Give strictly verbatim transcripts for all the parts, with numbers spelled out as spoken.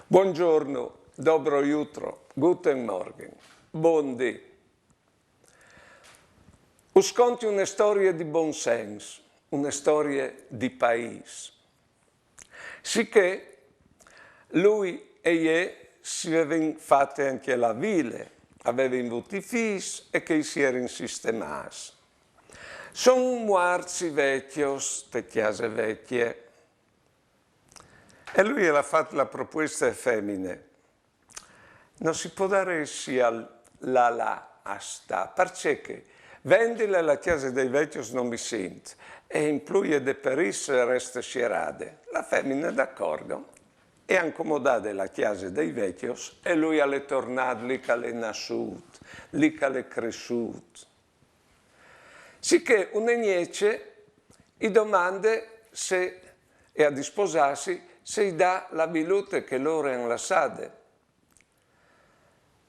Buongiorno, dobro jutro, guten Morgen, bundì. Us conti une storie di bon sens, une storie di paîs. Sichè lui e jê si vevin fate ancje la vile, a vevin vût i fîs e chei si jerin sistemâts. Son muarts i vecjos te cjase vecje. E lui al à fat la propueste ae femine: «No si podaressial lâ là a stâ, parcè che vendile la cjase dai vecjos no mi sint, e in plui e deperìs e reste sierade.» La femine: «D'acordo.» E a àn comodade la cjase dai vecjos e lui al è tornât li che al è nassût, li che al è cressût. Sichè une gnece i domande se e à di sposâsi, se i dà la vilute che lôr a àn lassade.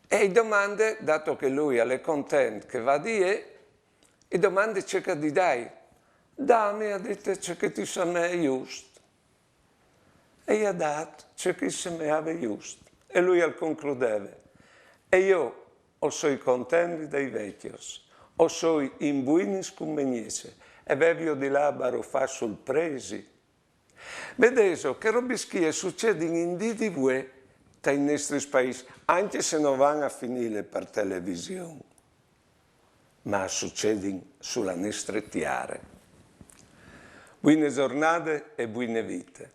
E i domande, dato che lui al è content che e va di jê, i domande ce che e à di dâi. «Dami», e à dit, «ce che ti semee just.» E i à dât ce che i semeave just. E lui al concludeve: «E jo o soi content dai vecjos, o soi in buinis cun mê gnece, e vevio di lâ a barufâ sul presi.» Vedêso che robis chi e sucedin in dì di vuê tai nestris paîs, ancje se no van a finîle par television, ma a sucedin su la nestre tiare. Buine zornade e buine vite.